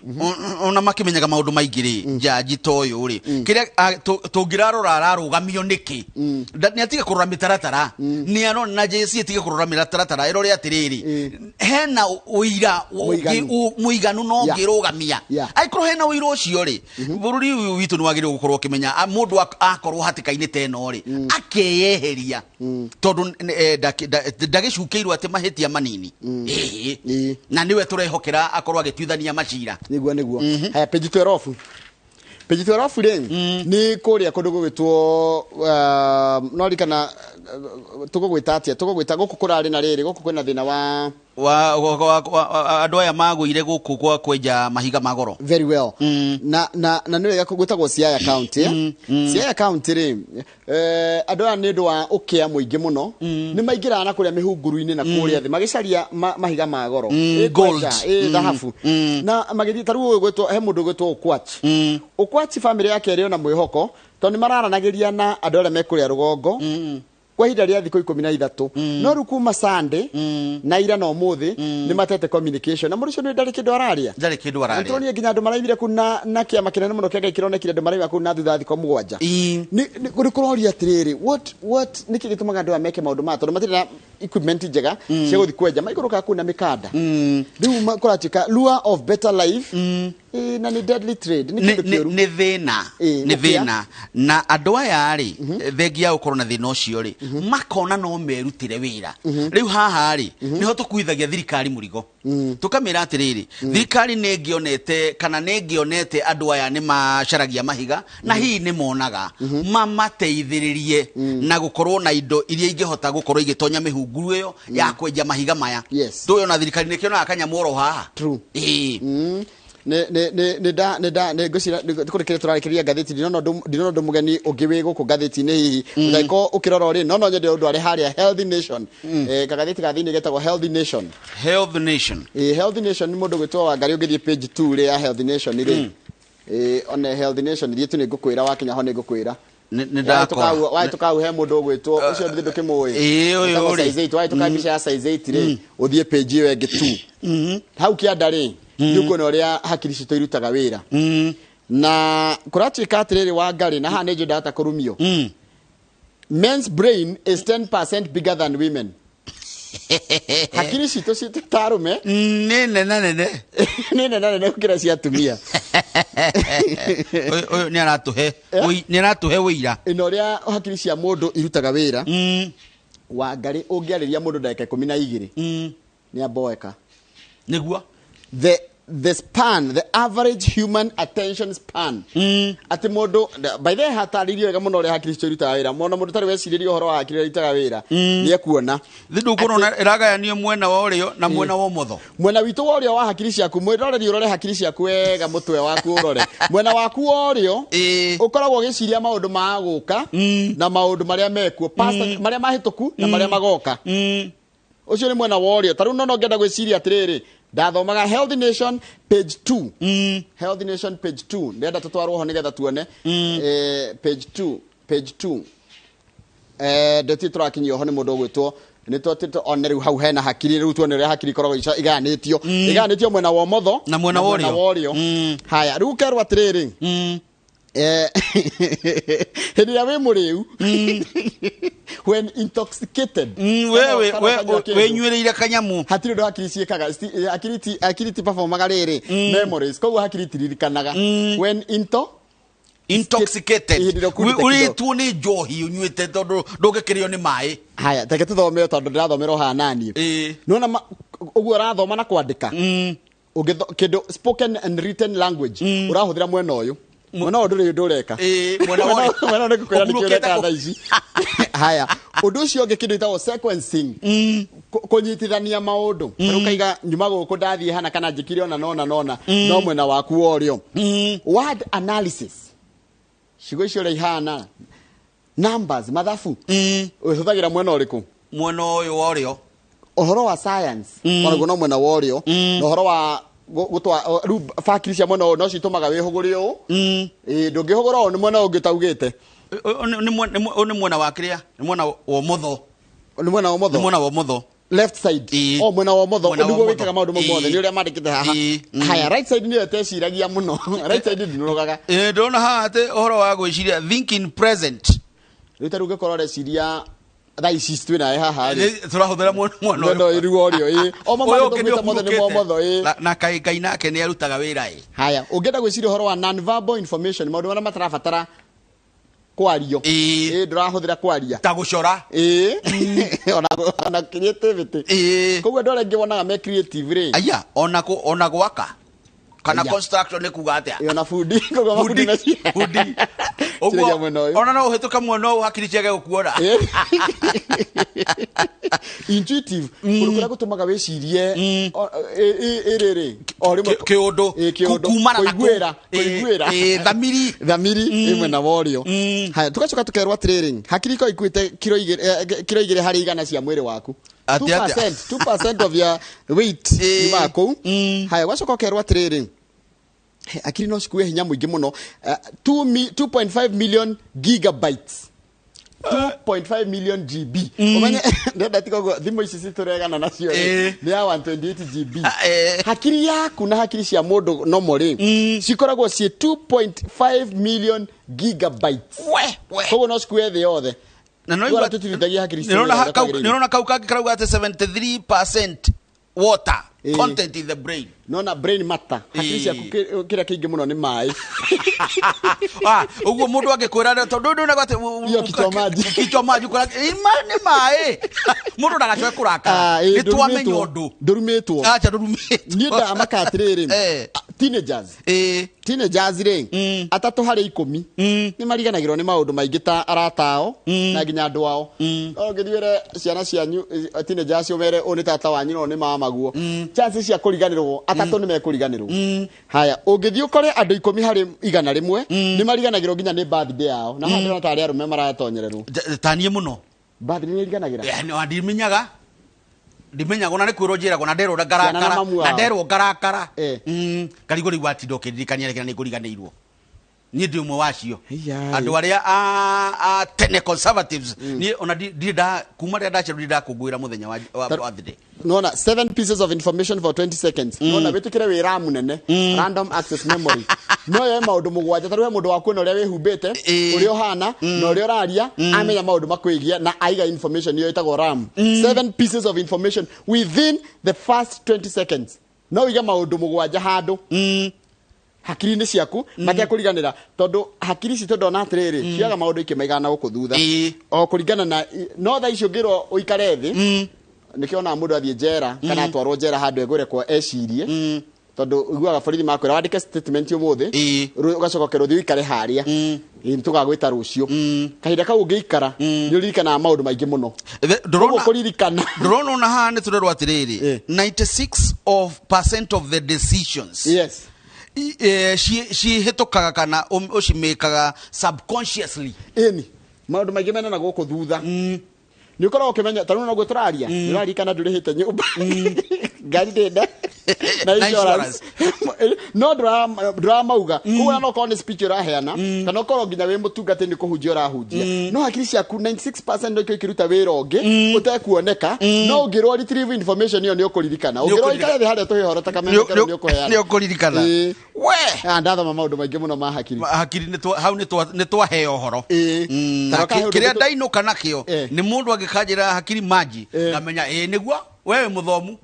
Speaker 2: ona makĩmenyaga maũndũ maingĩ rĩ, njanji ta ũyũ rĩ, kĩrĩa tũngĩrarora ararũgamio nĩkĩ? Nĩ atige kũrora mĩtaratara, nĩ arona na JSC ĩtige kũrora mĩtaratara, ĩrore atĩrĩrĩ, hena ũira
Speaker 1: Mũiganu.
Speaker 2: Mũiganu no ũngĩrũgamia. Angĩkorwo hena ũira ũcio rĩ, bũrũri ũyũ witũ nĩ wagĩrĩirwo gũkorwo ũkĩmenya mũndũ akorwo hatĩka-inĩ ta ĩno rĩ, akeyeheria, tondũ ndagĩcukĩirwo atĩ mahĩtia manini. Ĩĩ. Na nĩwe tũrehokera akorwo agĩtuithania macira.
Speaker 1: Nĩguo. Haya, page 12. Page 12 rĩ, nĩ kũrĩa kũndũ gũgwĩtwo, no rikana tũgũgwĩta atĩa, tũgũgwĩta gũkũ kũrarĩ na rĩrĩ, gũkũ kwĩna thĩna wa
Speaker 2: wa andũ aya magũire gũkũ gwa kwenja mahiga ma goro.
Speaker 1: Very well. Na nĩ wega, gwĩtagwo Siaya County, eh? Siaya County rĩ, andũ aya nĩ ũndũ wa ũkĩa mũingĩ mũno nĩ maingĩraga na kũrĩa mĩhunguru-inĩ na kũrĩa thĩ magĩcaria mahiga ma goro.
Speaker 2: Gold.
Speaker 1: Kwenja, thahabu, na magĩthiĩ ta rĩu ũyũ gwĩtwo, he mũndũ gwĩtwo Okwach. Okwach famĩlĩ yake ĩrĩ ona mwĩhoko tondũ nĩ mararanagĩria na andũ arĩa me kũrĩa rũgongo kwa ihinda rĩa thikũ 13, no rĩu kuma Sunday na ira na ũmũthĩ nĩ matete communication, na mũndũ ũcio nĩ ndarĩ kĩndũ araria.
Speaker 2: Ndarĩ kĩndũ araria.
Speaker 1: Tũronire nginya andũ maraimire kũu na kĩama kĩnene mũno kĩa Ngai kĩronekire andũ maraima kũu na thutha wa thikũ 7. Nĩ kũroria atĩrĩrĩ, what nĩkĩ gĩtũmaga andũ aya meke maũndũ maya, tondũ matirĩ na equipment njega cia gũthiĩ kwenja, maikũrũkaga kũu na mĩkanda. Rĩu kũratuĩka lure of better life, na nĩ deadly trade, nĩ kĩndũ kĩũru.
Speaker 2: Nĩ thĩna. Nĩ
Speaker 1: Ũkĩa.
Speaker 2: Thĩna na andũ aya rĩ, thengia ya gũkorwo na thĩna ũcio rĩ, makona no merutĩre wĩra. Rĩu haha rĩ, nĩho tũkuithagia thirikari mũrigo, tũkamĩra atĩrĩrĩ, thirikari nĩ ĩngĩonete kana nĩ ĩngĩonete andũ aya nĩ macaragia mahiga na hihi nĩ monaga, mamateithĩrĩrie na gũkorwo na indo iria ingĩhota gũkorwo igĩtonya mĩhunguru ĩyo ya kwenja mahiga maya. Tũĩ ona thirikari nĩ kĩonaga kanyamũ oro haha.
Speaker 1: True.
Speaker 2: Ĩĩ.
Speaker 1: Nĩ nĩ nĩ nda nĩ nda nĩ ngwĩciria kũrĩ kĩrĩa tũrarĩkĩrĩria ngathĩti, ndinona ũndũ mũgeni ũngĩ wĩ gũkũ ngathĩti-inĩ hihi ũtangĩkorwo ũkĩrora rĩ, no nyende ũndũ arĩ harĩa Healthy Nation, kagathĩti ga thĩinĩ getagwo Healthy Nation.
Speaker 2: Health Nation.
Speaker 1: Healthy Nation nĩ mũndũ gwĩtwo Wangari, ũngĩthiĩ page 2 rĩ ya Healthy Nation rĩ, one Healthy Nation thiĩ tu, nĩ ngũkwĩra wakinya ho, nĩ ngũkwĩra.
Speaker 2: Nĩ ndakora.
Speaker 1: Wahĩtũka hau he mũndũ ũgwĩtwo ũcio, ndĩ ndũkĩmũĩ?
Speaker 2: Ĩĩ, ũyũ
Speaker 1: Etagwo
Speaker 2: rĩ.
Speaker 1: size 8. Wahĩtũka mbica ya size 8 rĩ, ũthiĩ page ĩyo ĩngĩ 2 hau kĩanda rĩ, nĩ ũkuona ũrĩa hakiri citũ irutaga wĩra. Na kũratuĩka atĩrĩrĩ, Wangari, na haha nĩ njũĩ ndahota kũrumio, men's brain is 10% bigger than women. Hakiri citũ citũ ta arũme
Speaker 2: Nĩ nene nene.
Speaker 1: Nĩ nene nene gũkĩra cia atumia.
Speaker 2: Ũyũ nĩ aratũhe nĩ aratũhe wĩira.
Speaker 1: Ĩno ũrĩa hakiri cia mũndũ irutaga wĩra. Wangari, ũngĩarĩria mũndũ ndagĩka 12 nĩ amboeka.
Speaker 2: Nĩguo.
Speaker 1: The span, the average human attention span, atĩ mũndũ, by the way, hatarĩirio wega mũno ũrĩa hakiri citũ irutaga wĩra mũno. Mũndũ ũtarĩ wecirĩria ũhoro wa hakiri ũrĩa irutaga wĩra nĩ ekuona.
Speaker 2: Thĩ ndũkuona ĩragayanio mwena wa ũrĩo na mwena wa ũmotho.
Speaker 1: Mwena witũ wa ũrĩo wa hakiri ciaku, mwĩroreri, ũrore hakiri ciaku wega, mũtwe waku ũrore mwena waku wa ũrĩo, ũkoragwo ũgĩciria maũndũ ma gũka na maũndũ marĩa mekuo past, marĩa mahĩtũku na marĩa magoka. Ũcio nĩ mwena wa ũrĩo. Ta rĩu no ngĩenda gwĩciria atĩrĩrĩ, ndathomaga Healthy Nation page 2. Healthy Nation page 2, ndĩrenda tũtwarwo ho nĩgetha tuone. Page 2, page 2, ndeti tũrakinyio ho nĩ mũndũ ũgwĩtwo nĩ twatĩte one. Rĩu hau hena hakiri, rĩu tuone ũrĩa hakiri ikoragwo igayanĩtio mwena wa ũmotho
Speaker 2: Na mwena wa ũrĩo.
Speaker 1: Wa ũrĩo. Haya, rĩu ũkerwo atĩrĩrĩ, hĩndĩ ĩrĩa wĩ mũrĩu, when intoxicated,
Speaker 2: Wewe
Speaker 1: kana ũkanyua kĩndũ,
Speaker 2: wĩnyuĩrĩire kanyamu,
Speaker 1: hatirĩ ũndũ hakiri ciĩkaga. Hakiri ti performaga rĩrĩ memories, koguo hakiri itiririkanaga when into
Speaker 2: Intoxicated.
Speaker 1: Ĩĩ, ndĩrokundĩte kidogo.
Speaker 2: Ũrĩtwo nĩ njohi ũnyuĩte tondũ ndũngĩkĩrio nĩ maĩ.
Speaker 1: Haya, reke tũthome tondũ ndĩrathomera o haha naniĩ. Nĩwona ũguo ũrathoma na kwandĩka, ũngĩtho kĩndũ spoken and written language, ũrahũthĩra mwena ũyũ. Mwena ũyũ ndũrĩ ũndũ ũreka.
Speaker 2: Ĩĩ, mwena wa ũrĩo.
Speaker 1: Mwena ũyũ nĩngũkwĩra nĩkĩo
Speaker 2: Ũhurũkĩte
Speaker 1: ũreka thaa ici. Haya, ũndũ ũcio ũngĩ, kĩndũ gĩtagwo sequencing, kũnyitithania maũndũ. Rĩu ũkaiga nyuma gũkũ ndathiĩ hana kana njĩkire ona nona nona, no mwena waku wa ũrĩo. Word analysis, ciugo icio ũrĩa ihana, numbers, mathabu, ũhũthagĩra mwena ũrĩkũ?
Speaker 2: Mwena ũyũ wa ũrĩo.
Speaker 1: Ũhoro wa science onaguo no mwena wa ũrĩo, na ũhoro wa rĩu bakiri cia mwena ũyũ no citũmaga wĩhũgũre ũũ. Ĩĩ, ndũngĩhũgũra ũũ, nĩ mwena ũngĩ ũtaugĩte.
Speaker 2: Ũyũ nĩ mwena wa kĩrĩa, nĩ mwena wa ũmotho.
Speaker 1: Nĩ mwena wa
Speaker 2: Nĩ
Speaker 1: ũmotho.
Speaker 2: mwena wa ũmotho.
Speaker 1: Left side. O mwena wa ũmotho.
Speaker 2: Mwena wa
Speaker 1: Nĩguo
Speaker 2: ũmotho.
Speaker 1: wĩkaga maũndũ mau mothe. Nĩ ũrĩa mandĩkĩte haha. Haya, right side nĩyo ĩteciragia mũno. Right side ndinũrũgaga.
Speaker 2: Ĩĩ, ndĩrona haha atĩ ũhoro wa gwĩciria, think in present.
Speaker 1: Rĩu ta rĩu ũngĩkorwo ũreciria thaa ici twĩ nawe haha rĩ,
Speaker 2: Tũrahũthĩra mwena
Speaker 1: mwena
Speaker 2: ũyũ.
Speaker 1: ũyũ wa ũrĩo, ĩĩ. O
Speaker 2: Ũyũ
Speaker 1: mamwe
Speaker 2: ũngĩ nĩ
Speaker 1: tũgwĩta mothe nĩ
Speaker 2: ũhurũkĩte.
Speaker 1: motho, ĩĩ.
Speaker 2: Na kaĩ Ngai nake nĩ arutaga wĩra ĩ.
Speaker 1: Haya, ũngĩenda gwĩciria ũhoro wa non-verbal information, maũndũ marĩa matarabatara kwario, ĩĩ, ndũrahũthĩra kwaria,
Speaker 2: ta gũcora.
Speaker 1: Ĩĩ, ona creativity. Koguo andũ arĩa aingĩ wonaga me creative rĩ,
Speaker 2: Aya, ona gwaka kana
Speaker 1: Aya.
Speaker 2: construction nĩ kuga atĩa?
Speaker 1: Ĩyo na bundi, koguo mabundi
Speaker 2: Bundi, bundi.
Speaker 1: Ciragia mwena ũyũ.
Speaker 2: Ona no ũhĩtũke mwena ũyũ hakiri ciage gũkuona.
Speaker 1: Intuitive, kũndũ kũrĩa gũtũmaga wĩcirie ĩrĩrĩ o rĩmwe.
Speaker 2: Kĩũndũ.
Speaker 1: Ĩ, kĩũndũ.
Speaker 2: Kumana na
Speaker 1: Kũiguĩra, kũiguĩra.
Speaker 2: Thamiri.
Speaker 1: Thamiri ĩ mwena wa ũrĩo. Haya, tugacoka tukerwo atĩrĩrĩ, hakiri ikoragwo ikuĩte kiro igĩrĩ, kiro 2 harĩ 100 cia mwĩrĩ waku.
Speaker 2: Atĩ atĩa?
Speaker 1: 2%, 2% of your weight yumaga kũu. Haya, ũgacoka ũkerwo atĩrĩrĩ, hakiri no cikue hinya mũingĩ mũno, 2.5 million gigabytes, 2.5 million GB. Ũmenye ndenda tiga ũguo thimũ ici citũregana nacio rĩ, nĩ ya 128 GB. Hakiri yaku na hakiri cia mũndũ nomo rĩ, cikoragwo ciĩ 2.5 million gigabytes.
Speaker 2: We we.
Speaker 1: Koguo no cikue thĩ yothe.
Speaker 2: Na no
Speaker 1: Rĩu arĩa tũtirutagia hakiri citũ
Speaker 2: nĩrona
Speaker 1: wĩra ũrĩa kwagĩrĩire.
Speaker 2: Nĩrona kau kangĩ karauga atĩ 73% water content in the brain.
Speaker 1: Nona brain matter, hakiri ciaku kĩrĩa kĩingĩ mũno nĩ maĩ.
Speaker 2: Ah, ũguo mũndũ angĩkwĩra rĩ, tondũ ndũnaga atĩ
Speaker 1: Hiyo kichwa maji.
Speaker 2: Kichwa maji ũkora ima nĩ maĩ, mũndũ ndagacoke kũrakara.
Speaker 1: Ah, ĩĩ,
Speaker 2: Nĩ twamenya
Speaker 1: ndũrumĩtwo.
Speaker 2: ũndũ.
Speaker 1: Ndũrumĩtwo.
Speaker 2: Acha, ndũrumĩtwo.
Speaker 1: Niĩ ndamaka atĩrĩrĩ, teenagers, teenagers rĩ, 3 harĩ 10 nĩ mariganagĩrwo nĩ maũndũ maingĩ ta arata ao na nginya andũ ao. No ũngĩthiĩre ciana cianyu, teenagers, ũmere ũyũ nĩ tata wanyu na ũyũ nĩ mama guo, chances cia kũriganĩrwo, atatũ nĩ mekũriganĩrwo. Haya, ũngĩthiĩ ũkore andũ 10 harĩ 100 nĩ mariganagĩrwo nginya nĩ birthday yao, na haha ndĩrona tarĩ arũme maratonyererwo.
Speaker 2: Taniĩ mũno.
Speaker 1: Birthday nĩ iriganagĩra.
Speaker 2: Eh, ndimenyaga, ndimenyaga ona nĩ kwĩrwo njĩragwo na nderwo
Speaker 1: Ciana na
Speaker 2: ngarakara.
Speaker 1: mamu
Speaker 2: Na
Speaker 1: wao.
Speaker 2: nderwo ngarakara. Ngarigwo rĩu watinda ũkĩndirikania rĩngĩ na nĩ ngũriganĩirwo. Niĩ ndĩ ũmwe wacio.
Speaker 1: Iyai.
Speaker 2: Andũ arĩa a tene, conservatives. Niĩ ona ndirĩ nda kuma rĩrĩa ndaciarwo ndirĩ ndakũngũĩra mũthenya wa birthday.
Speaker 1: Nona seven pieces of information for 20 seconds. Nona wĩtĩkĩre wĩra mũnene, random access memory no yoe maũndũ mũgwanja. Ta rĩu he mũndũ waku na ũrĩa wĩhumbĩte, ũrĩa ũhana na ũrĩa ũraria, amenya maũndũ makwĩgie na aiga information ĩyo ĩtagwo RAM. Seven pieces of information within the first 20 seconds, no wĩige maũndũ mũgwanja handũ hakiri-inĩ ciaku matekũriganĩra, tondũ hakiri citũ ndona atĩrĩrĩ, cioyaga maũndũ ikĩmaigana na gũkũ thutha o kũringana na. No thaa icio ũngĩrwo ũikare thĩ, nĩkĩo onaga mũndũ athiĩ njera kana atwarwo njera handũ egũrekwo ecirie, tondũ ũiguaga borithi makwĩra wandĩke statement ũmũthĩ, ũgacoka ũkerwo ũthiĩ ũikare harĩa. Ĩĩ, tũgagwĩta rũciũ. Kahinda kau ũngĩikara nĩ ũririkanaga maũndũ maingĩ mũno. Koguo
Speaker 2: Ndũrona
Speaker 1: kũririkana.
Speaker 2: Ndũrona ona haha nĩ tũrerwo atĩrĩrĩ, 96 of percent of the decisions cihĩtũkaga kana ũcimĩkaga subconsciously.
Speaker 1: Ĩni, maũndũ maingĩ mena na gũkũ thutha nĩ ũkoragwo ũkĩmenya. Ta rĩu noguo tũraria, nĩ ũraririkana ndũrĩhĩte nyũmba, ngari ndĩnda na
Speaker 2: Na
Speaker 1: insurance, no ndũramauga. Koguo no korwo nĩ speech ũraheana kana ũkorwo nginya wĩ mũtungatĩri nĩ kũhunjia ũrahunjia, no hakiri ciaku 96% no ikĩruta wĩra ũngĩ ũtekuoneka. No ũngĩrwo retrieve information ĩyo, nĩ ũkũririkana. Ũngĩrwo ikare thĩ harĩa tũhĩhoro ta kameme nĩ ũkũheana.
Speaker 2: Nĩ ũkũririkana. We.
Speaker 1: Ah, ndathoma maũndũ maingĩ mũno ma hakiri.
Speaker 2: Hakiri hau nĩ twaheo ũhoro.
Speaker 1: Ta
Speaker 2: Na
Speaker 1: roka he ũndũ
Speaker 2: kĩrĩa ndainũka nakĩo nĩ mũndũ angĩkanjĩra hakiri maji, ngamenya ĩĩ nĩguo wewe mũthomu.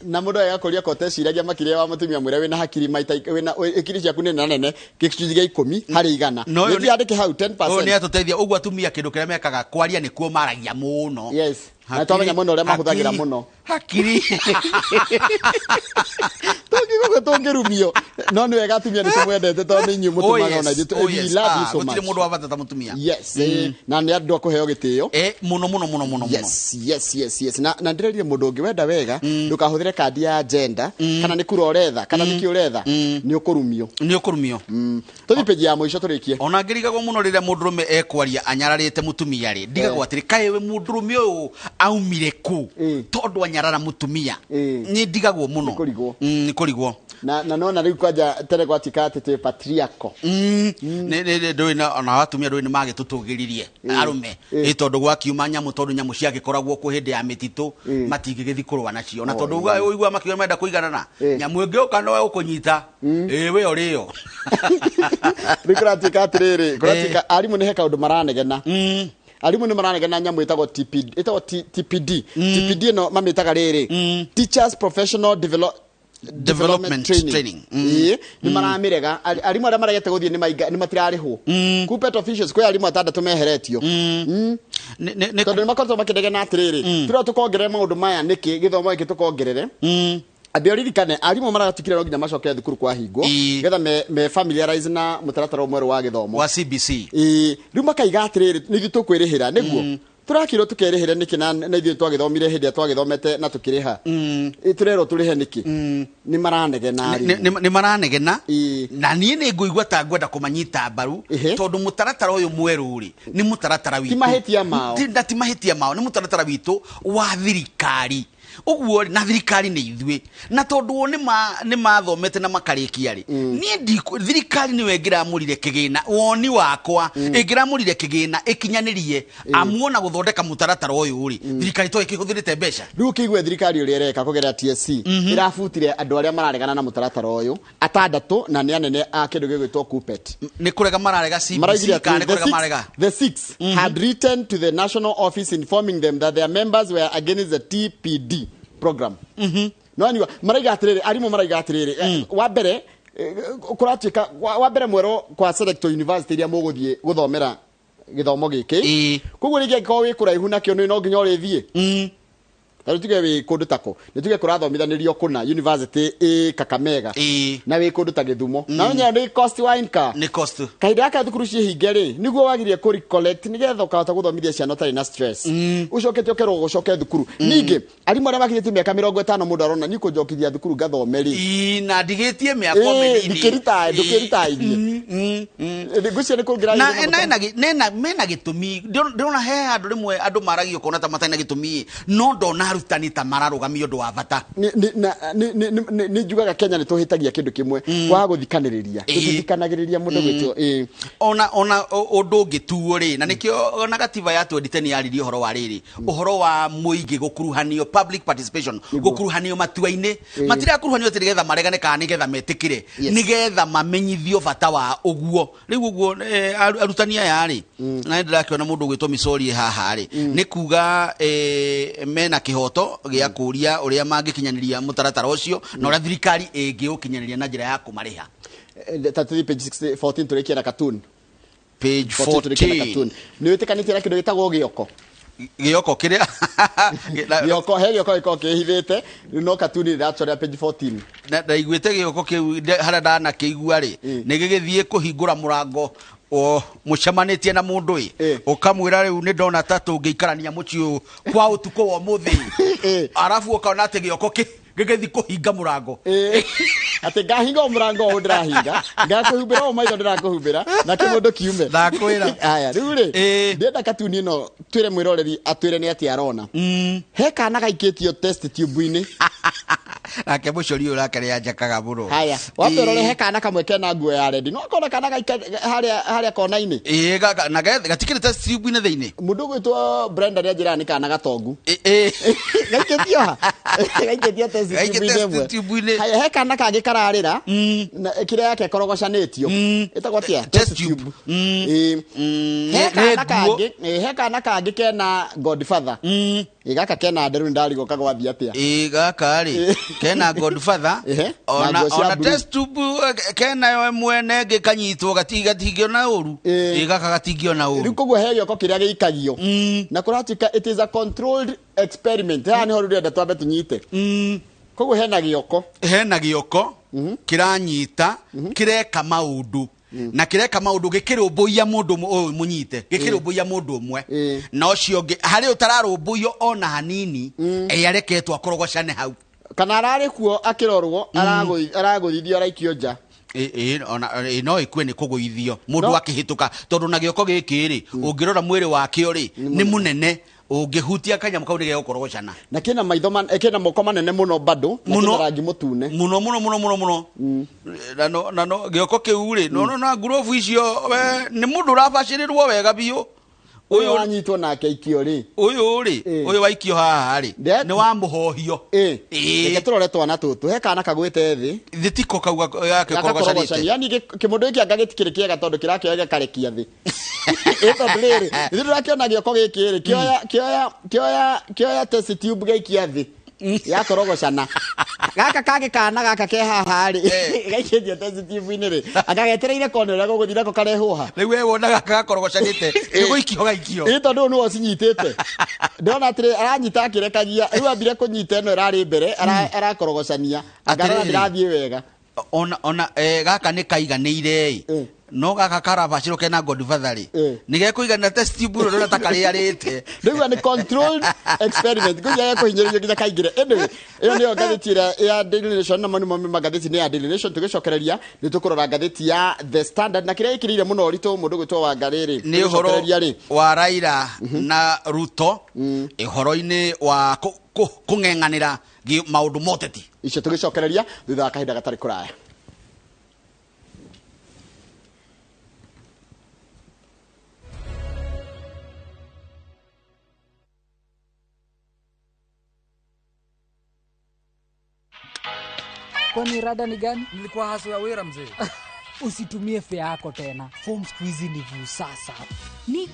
Speaker 1: Na mũndũ agakũria ko teciragia makĩria wa mũtumia mwĩre wĩna hakiri maita wĩna ikiri ciaku nĩ nene gĩcunjĩ gĩa 10 harĩ igana.
Speaker 2: No, ũyũ
Speaker 1: Nĩ yandĩke hau
Speaker 2: Ũyũ nĩ
Speaker 1: 10%.
Speaker 2: atũteithia ũguo atumia kĩndũ kĩrĩa mekaga kwaria nĩkuo maragia mũno.
Speaker 1: Yes. Na twamenya mũno ũrĩa mahũthagĩra mũno.
Speaker 2: Hakiri.
Speaker 1: Tũngĩgũkũ tũngĩrumio no nĩ wega atumia nĩ tũmwendete tondũ nĩ inyuĩ
Speaker 2: Oh,
Speaker 1: mũtũmaga
Speaker 2: yes.
Speaker 1: ona ithuĩ
Speaker 2: Oh,
Speaker 1: we
Speaker 2: yes.
Speaker 1: love you
Speaker 2: Ah,
Speaker 1: so
Speaker 2: gũtirĩ
Speaker 1: much.
Speaker 2: mũndũ wa bata ta mũtumia.
Speaker 1: Yes. Na nĩ andũ a kũheo gĩtĩo.
Speaker 2: Mũno mũno mũno mũno mũno.
Speaker 1: Yes. Na ndĩrerie mũndũ ũngĩ wenda wega ndũkahũthĩre kandi ya gender kana nĩ kura ũretha kana nĩ kĩ ũretha nĩ ũkũrumio.
Speaker 2: Nĩ ũkũrumio.
Speaker 1: Tũthiĩ page ya mũico tũrĩkie.
Speaker 2: Ona ngĩrigagwo mũno rĩrĩa mũndũrũme ekwaria anyararĩte mũtumia rĩ, ndigagwo atĩrĩ kaĩ we mũndũrũme ũyũ aumire kũ tondũ anyarara mũtumia. Nĩ ndigagwo mũno.
Speaker 1: Nĩ kũrigwo.
Speaker 2: Nĩ kũrigwo.
Speaker 1: Na nona rĩu kwanja tene gwatuĩka atĩ twĩ patriarchal.
Speaker 2: Ndũĩ ona atumia ndũĩ nĩ magĩtũtũgĩririe arũme. Ĩ tondũ gwakiuma nyamũ, tondũ nyamũ ciagĩkoragwo kuo hĩndĩ ya mĩtitũ matingĩgĩthiĩ kũrũa nacio. Na tondũ ũiguaga makiuga menda kũiganana, nyamũ ĩngĩũka no ĩgũkũnyita, ĩ we ũrĩo.
Speaker 1: Rĩu kũratuĩka atĩrĩrĩ, kũratuĩka arimũ nĩ he kaũndũ maranegena. Arimũ nĩ maranegena nyamũ ĩtagwo TPD, ĩtagwo TPD. TPD ĩno mamĩtaga rĩrĩ, Teachers Professional
Speaker 2: Development Training.
Speaker 1: Ĩĩ, nĩ maramĩrega. Arimũ arĩa maregete gũthiĩ nĩ matirarĩhwo. Kuppet officials kwĩ arimũ atandatũ meheretio. Tondũ nĩ makoretwo makĩnegena atĩrĩrĩ, tũrĩa tũkongerere maũndũ maya nĩkĩ gĩthomo gĩkĩ tũkongerere. Ambia ũririkane arimũ maragatukire no nginya macoke thukuru kwahingwo getha me familiarize na mũtaratara mwerũ wa gĩthomo
Speaker 2: wa CBC.
Speaker 1: Ĩĩ, rĩu makaiga atĩrĩrĩ nĩ ithuĩ tũkwĩrĩhĩra nĩguo tũrakirwo tũkerĩhĩre nĩkĩ na ithuĩ twagĩthomire hĩndĩ ĩrĩa twagĩthomete na tũkĩrĩha. Ĩ, tũrerwo tũrĩhe nĩkĩ? Nĩ maranegena arimũ.
Speaker 2: Nĩ maranegena.
Speaker 1: Ĩĩ.
Speaker 2: Na niĩ nĩ ngũigua ta ngwenda kũmanyita mbaru tondũ mũtaratara ũyũ mwerũ rĩ nĩ mũtaratara witũ.
Speaker 1: Ti mahĩtia mao.
Speaker 2: Na ti mahĩtia mao, nĩ mũtaratara witũ wa thirikari. Ũguo rĩ, na thirikari nĩ ithuĩ. Na tondũ o nĩ mathomete na makarĩkia rĩ, niĩ thirikari nĩyo ĩngĩramũrire kĩgĩna, woni wakwa, ĩngĩramũrire kĩgĩna ĩkinyanĩrie amuona gũthondeka mũtaratara ũyũ rĩ, thirikari to ĩkĩhũthĩrĩte mbeca.
Speaker 1: Rĩu ũkĩigua thirikari ũrĩa ĩreka kũgerera TSC ĩrabutire andũ arĩa mararegana na mũtaratara ũyũ atandatũ na nĩ anene a kĩndũ gĩgwĩtwo Kuppet.
Speaker 2: Nĩ kũrega mararega CBC
Speaker 1: Maraigire
Speaker 2: kana nĩ
Speaker 1: atĩrĩ,
Speaker 2: kũrega marega?
Speaker 1: The six had written to the national office informing them that their members were against the TPD program. No anyua maraiga atĩrĩrĩ, arimũ maraiga atĩrĩrĩ, wa mbere kũratuĩka wa mbere mwerũ kwa select university iria mũgũthiĩ gũthomera gĩthomo gĩkĩ. Koguo rĩngĩ angĩkorwo wĩ kũraihu nakĩo nĩ no nginya ũrĩthiĩ. Ta rĩu tuge wĩ kũndũ tako, nĩ tuge kũrathomithanĩrio kũna university ĩ Kakamega. Na wĩ kũndũ ta Gĩthumo. Na ũmenye nĩ cost wa income.
Speaker 2: Nĩ cost.
Speaker 1: Kahinda gaka thukuru ciĩhinge rĩ, nĩguo wagĩrĩire kũ recollect nĩgetha ũkahota gũthomithia ciana ũtarĩ na stress. Ũcokete ũkerwo gũcoke thukuru. Ningĩ arimũ arĩa makinyĩtie mĩaka 50 mũndũ arona niĩ kũnjokithia thukuru ngathome rĩ.
Speaker 2: Na ndigĩtie mĩaka mĩnini.
Speaker 1: Ndũkĩritaithie. Ngwĩciria nĩ kũngĩra
Speaker 2: Na mena gĩtũmi. Ndĩrona he handũ rĩmwe andũ maragia ũkona ta matarĩ na gĩtũmi, no ndona arutani ta mararũgamia ũndũ wa bata.
Speaker 1: Nĩ njugaga Kenya nĩ tũhĩtagia kĩndũ kĩmwe kwaga gũthikanĩrĩria. Tũtithikanagĩrĩria mũndũ gwĩtwo.
Speaker 2: Ona ũndũ ũngĩ tuo rĩ, na nĩkĩo ona gatiba ya 2010 yaririe ũhoro wa rĩrĩ, ũhoro wa mũingĩ gũkuruhanio, public participation, gũkuruhanio matua-inĩ. Matirakuruhanio atĩ nĩgetha maregane kana nĩgetha metĩkĩre, nĩgetha mamenyithio bata wa ũguo. Rĩu ũguo arutani aya rĩ, na nĩndĩrakĩona mũndũ ũgwĩtwo Misori haha rĩ, nĩ kuga mena kĩhoto gĩa kũria ũrĩa mangĩkinyanĩria mũtaratara ũcio na ũrĩa thirikari ĩngĩũkinyanĩria na njĩra ya kũmarĩha.
Speaker 1: Ta tũthiĩ page 14 tũrĩkie na cartoon.
Speaker 2: Page
Speaker 1: 14 tũrĩkie na
Speaker 2: 14.
Speaker 1: cartoon. Nĩ wĩtĩkanĩtie na kĩndũ gĩtagwo gĩoko?
Speaker 2: Gĩoko kĩrĩa?
Speaker 1: Gĩoko, he gĩoko gĩkoragwo kĩhithĩte, no cartoon ĩracorera page 14.
Speaker 2: Ndaiguĩte gĩoko kĩu harĩa ndanakĩigua rĩ, nĩ gĩgĩthiĩ kũhingũra mũrango o mũcemanĩtie na mũndũ ĩ, ũkamwĩra rĩu nĩ ndona ta tũngĩikarania mũciĩ ũyũ kwa ũtukũ wa ũmũthĩ. Arabu ũkona atĩ gĩoko gĩgĩthiĩ kũhinga mũrango.
Speaker 1: Atĩ ngahinga o mũrango ũũ ndĩrahinga, ngakũhumbĩra o maitho ndĩrakũhumbĩra, na kĩmũndũ kiume.
Speaker 2: Ndakwĩra.
Speaker 1: Aya, rĩu rĩ, ndĩrenda katuni ĩno twĩre mwĩroreri atwĩre nĩ atĩa arona. He kana gaikĩtio test tube-inĩ.
Speaker 2: Nake mũcori ũyũ nake nĩ anjakaga mũno.
Speaker 1: Haya, wambe ũrore he kana kamwe kena nguo ya rendi, no kona kana gaika harĩa kona-inĩ.
Speaker 2: Ĩĩ, gaka na gatikĩrĩ test tube-inĩ thĩinĩ.
Speaker 1: Mũndũ ũgwĩtwo Brenda nĩ anjĩraga nĩ kana gatongu.
Speaker 2: Ĩ.
Speaker 1: Gaikĩtio ha? Gaikĩtio test
Speaker 2: Gaikĩtio
Speaker 1: tube-inĩ ĩmwe.
Speaker 2: test tube-inĩ.
Speaker 1: Haya, he kana kangĩ kararĩra na kĩrĩa yake korogocanĩtio ĩtagwo atĩa?
Speaker 2: Test tube.
Speaker 1: Ĩĩ. He
Speaker 2: Nĩ
Speaker 1: kana
Speaker 2: nguo.
Speaker 1: kangĩ, he kana kangĩ kena Godfather. Ĩ, gaka kena nderu, nĩ ndarigwo kagwathiĩ atĩa.
Speaker 2: Ĩ, gaka rĩ kena Godfather.
Speaker 1: Ehe, na
Speaker 2: Ona
Speaker 1: nguo cia
Speaker 2: ona
Speaker 1: blue.
Speaker 2: test tube kenayo ĩmwe na ĩngĩ kanyitwo gatingĩona ũru.
Speaker 1: Ĩ.
Speaker 2: Ĩ, gaka gatingĩona
Speaker 1: Rĩu
Speaker 2: ũru.
Speaker 1: koguo he gĩoko kĩrĩa gĩikagio na kũratuĩka it is a controlled experiment. Haha nĩho rĩu ndĩrenda twambe tũnyite. Koguo hena gĩoko.
Speaker 2: Hena gĩoko kĩranyita, kĩreka maũndũ na kĩreka maũndũ gĩkĩrũmbũiya mũndũ ũyũ mũnyite, gĩkĩrũmbũiya mũndũ ũmwe na ũcio ũngĩ harĩ ũtararũmbũiyo ona hanini, ĩ areketwo akorogocane hau.
Speaker 1: Kana ararĩ kuo akĩrorwo, aragũthithio, araikio nja.
Speaker 2: Ĩ, ĩ, ona ĩ, no ĩkue nĩ kũgũithio mũndũ
Speaker 1: No.
Speaker 2: akĩhĩtũka, tondũ na gĩoko gĩkĩ rĩ, ũngĩrora mwĩrĩ wakĩo rĩ, nĩ mũnene, ũngĩhutia kanyamũ kau nĩ gegũkorogocana.
Speaker 1: Na kĩna maitho kĩna moko manene mũno bado na
Speaker 2: Mũno.
Speaker 1: kĩna rangi mũtune.
Speaker 2: Muno muno muno muno muno. Na no gĩoko kĩu rĩ, no na ngurobu icio we nĩ mũndũ ũrabacĩrĩrwo wega biũ.
Speaker 1: Ũyũ
Speaker 2: Ũyũ
Speaker 1: wanyitwo nake aikio rĩ.
Speaker 2: Ũyũ rĩ, ũyũ waikio haha rĩ, nĩ wa mũhohio.
Speaker 1: Ĩ.
Speaker 2: Ĩ.
Speaker 1: Reke tũrore twana tũtũ. He kana kagwĩte thĩ.
Speaker 2: Thĩ tiko kau gake
Speaker 1: Gakakorogocania.
Speaker 2: korogocanĩte.
Speaker 1: Yani kĩmũndũ gĩkĩ anga gĩtikĩrĩ kĩega tondũ kĩrakĩoya gĩkarekia thĩ. Ĩ, tondũ rĩrĩ, ithuĩ ndũrakĩona gĩoko gĩkĩ rĩ, kĩoya kĩoya kĩoya kĩoya test tube gĩaikia thĩ yakorogocana. Gaka kangĩ kana gaka ke haha rĩ, gaikĩtio test tube-inĩ rĩ, anga getereire kona ũrĩa gũgũthiĩ nako karehwo ha.
Speaker 2: Rĩu we wona gaka gakorogocanĩte nĩ gũikio gaikio.
Speaker 1: Ĩ, tondũ ũyũ nĩwe ũcinyitĩte, ndĩrona atĩrĩ, aranyita akĩrekagia. Rĩu ambire kũnyita ĩno ĩrarĩ mbere, arakorogocania, angarora
Speaker 2: Atĩrĩrĩ.
Speaker 1: ndĩrathiĩ wega.
Speaker 2: Ona gaka nĩ kaiganĩire ĩ, no gaka karabacĩrwo kena Godfather rĩ, nĩ gekũiganĩra test tube ĩno ndĩrona ta karĩarĩte.
Speaker 1: Rĩu nĩ controlled experiment, ngũiga gekũhinyĩrĩrio nginya kaingĩre. Anyway, ĩyo nĩyo ngathĩti ĩrĩa ya Daily Nation, na manimo magathĩti nĩ ya Daily Nation. Tũgĩcokereria nĩ tũkũrora ngathĩti ya The Standard na kĩrĩa ĩkĩrĩire mũno ũritũ mũndũ gwĩtwo Wangarĩ rĩ.
Speaker 2: Nĩ ũhoro
Speaker 1: Tũgĩcokereria rĩ,
Speaker 2: wa Raila na Ruto ũhoro-inĩ wa kũng'eng'anĩra maũndũ ma ũteti.
Speaker 1: Icio tũgĩcokereria thutha wa kahinda gatarĩ kũraya.
Speaker 3: Kwani rada ni gani?
Speaker 4: Nilikuwa hustle ya wera, mzee.
Speaker 3: Usitumie fare yako tena. Form siku hizi ni Viusasa.
Speaker 5: Ni.